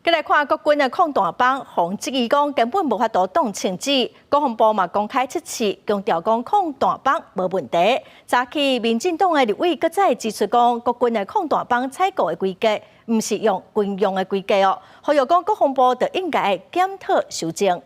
過來看國軍的礦彈枋，予人質疑講根本無法度擋槍子。國防部嘛公開測試，強調講礦彈枋無問題。早起民進黨的立委閣再指出講，國軍的礦彈枋採購的規格，毋是用軍用的規格哦。呼籲講國防部就應該檢討修正。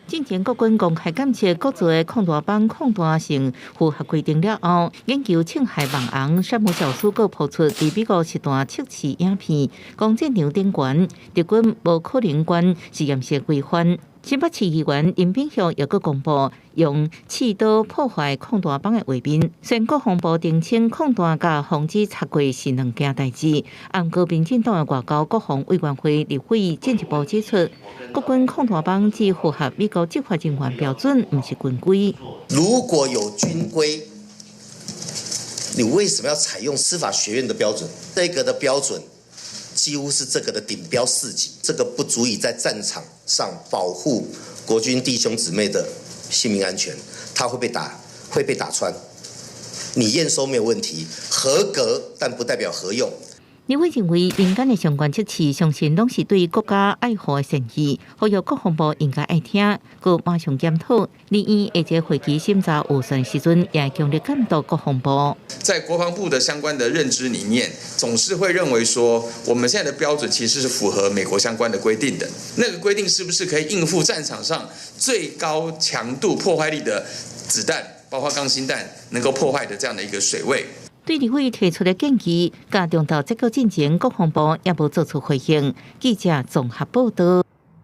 進前國軍公開檢測國造的礦彈枋抗彈性符合規定了後，研究青海網紅山姆教師閣拋出佇美國實彈測試影片，講戰場頂懸，敵軍無可能管實驗室規範。新北市議員林秉孝又閣公布用刺刀破壞礦彈枋的畫面。雖然國防部澄清礦彈佮防止插過是兩件代誌，毋過民進黨的外交國防委員會立委進一步指出，國軍礦彈枋只符合美國執法人員標準，毋是軍規。如果有軍規，你為什麼要採用司法學院的標準？這個的標準幾乎是這個的頂標四級，這個不足以在戰場上保護國軍弟兄姊妹的性命安全，他會被打，會被打穿。你驗收沒有問題，合格，但不代表合用。立委認為民間的相關測試，相信攏是對國家愛護的善意，呼籲國防部應該愛聽，閣馬上檢討。立院下一個會期審查預算時陣，也強力監督國防部。在國防部的相關的認知裡面，總是會認為說，我們現在的標準其實是符合美國相關的規定的。那個規定是不是可以應付戰場上最高強度破壞力的子彈，包括鋼心彈，能夠破壞的這樣的一個水位？對立委提出的建議，佮中晝這個進前，國防部也無做出回應。記者綜合報道。